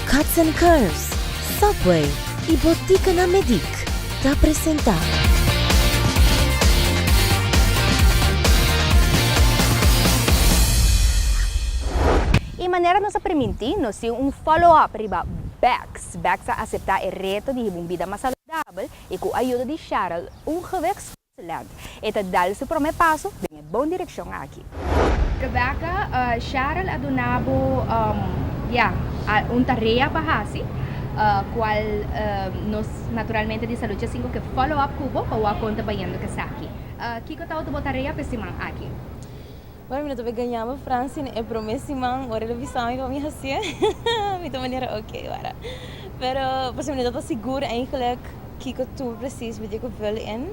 Cuts and Curves, Subway y Botica na Medic ta presenta. Y manera nos a permiti, nos tin un follow-up riba Bex. Bex a acepta e reto di hiba un bida mas saludabel y cu ayudo di Cheryl, un gewichtsconsulent, e ta dal su prome paso den e bon direccion aki. Rebecca, Cheryl a duna bo ya, un tarea pa haci, cual nos naturalmente di Salud 5 ke follow up cu bo pa wak con ta bayendo cu esaki. Kico ta bo tarea pa e siman aki? Bueno, mi no ta bay gaña bo, Francine, e prome siman ora el a bisa mi pa mi hacié, mi ta manera ok, wara. Pero pasobra mi no ta sigur eigenlijk kico tur precies mi tin cu vul in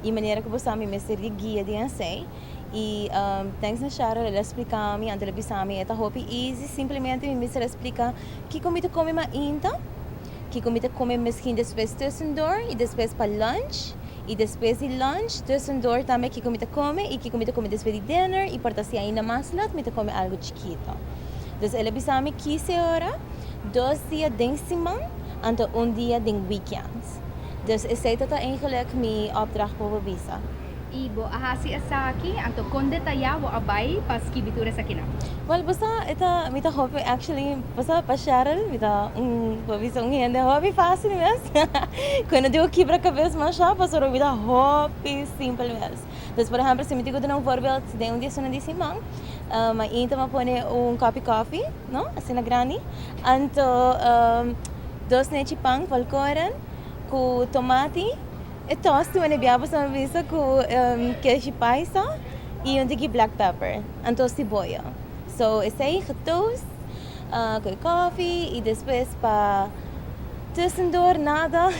y manera cu bo sa mi mester di guia den esey. Y thanks na Cheryl el a splica mi, anto el a bisa mi e ta hopi easy, simplemente mi mester a splica kico mi ta come mainta, kico mi ta come misschien despues tussendoor y despues pa lunch. Y despues di lunch, tussendoor tambe kico mi ta come y kico mi ta come despues di dinner y por ta si ainda mas lat mi ta come algo chikito. Dus el a bisa mi kise ora, 2 dia den siman, anto un dia den weekend. Dus esey ta eigenlijk mi opdracht pa bo bisa. Y bo a hasi esaki, anto con detaya bo a bay pa skibi tur esakinan? Well, basta ita mi ta hopi actually basta pa Cheryl mi ta un bo bisa un hende hopi facil mes. Cuando digo kibra cabes masha, pasobra mi ta hopi simpel mes. Dus, por ehempel, si mi tin cu duna un voorbeeld den un dia sona di siman, mainta mi a pone un cup coffee, no? Asina grandi. Anto dos nechi pan volkoren cu tomati e tosti wanneer bia bo bisa cu keshi paisa y un tiki black pepper. Anto siboyo. So esey getoast cu coffee y despues pa tussendoor nada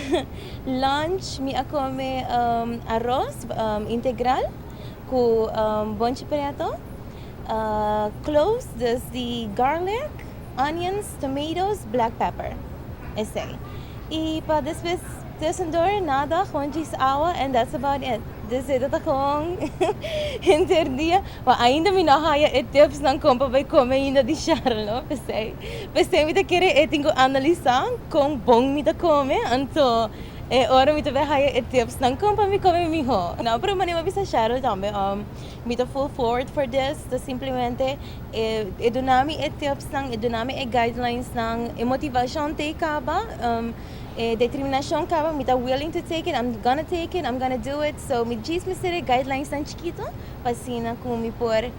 lunch mi a come aros integral cu bonchi preto, cloves, dus di garlic, onions, tomatoes, black pepper. Esey. Y pa despues tussendoor nada, gewoon djis awa and that's about it. Dus e ta gewoon henter dia. Maar ainda mi no haya e tips nan con pa bay come ainda di Cheryl, no? Pesey. Pesey mi ta kere e tin cu analisa con bon mi ta come, anto e ora mi ta bay haya e tips nan con pa mi come miho. No, pero manera mi bisa Cheryl tambe, mi ta full forward for this, ta simplemente e duna mi e tips nan, e duna mi e guidelines nan, e motivacion te caba, e determinacion caba, mi ta willing to take it, I'm gonna take it, I'm gonna do it. So mi djis mester e guidelines nan chikito, pa asina cu mi por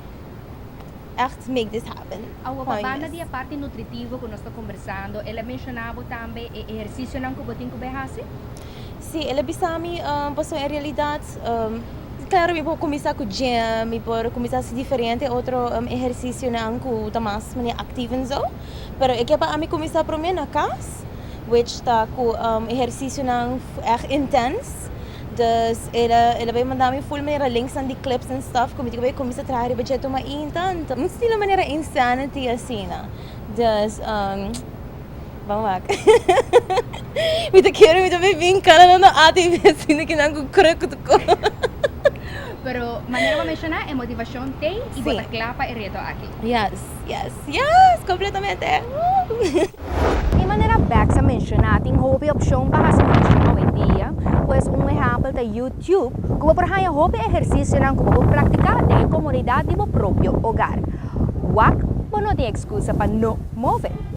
echt make this happen. Awo, pa banda di e parti nutritivo cu nos ta conversando, el a menciona bo tambe e ehercicionan cu bo tin cu bay haci? Si, el a bisa mi, pasobra en realidad, claro, mi por cuminsa cu gym, mi por cuminsa haci diferente otro ehercicionan cu ta mas manera activo en zo, pero e ke pa ami cuminsa prome na cas, which ta cu ehercicionan echt intens. Dus el a bay manda mi full manera links di clips and stuff cu mi tin cu bay cuminsa traha riba dje mainta, anto un estilo manera Insanity asina. Dus ban wak. Mi ta kere mi ta bay bin Canada na ATV asina cu nan cu kruk cu. Pero manera bo menciona, e motivacion t'ey y bo ta cla pa e reto aki. Yes, completamente. E manera Bex a menciona, tin hopi opcion pa haci movecion hoy en dia, pues un ehempel ta YouTube, cu bo por haya hopi ehercicionan cu bo por practica den e comodidad di bo propio hogar. Wak, bo no tin excusa pa no move.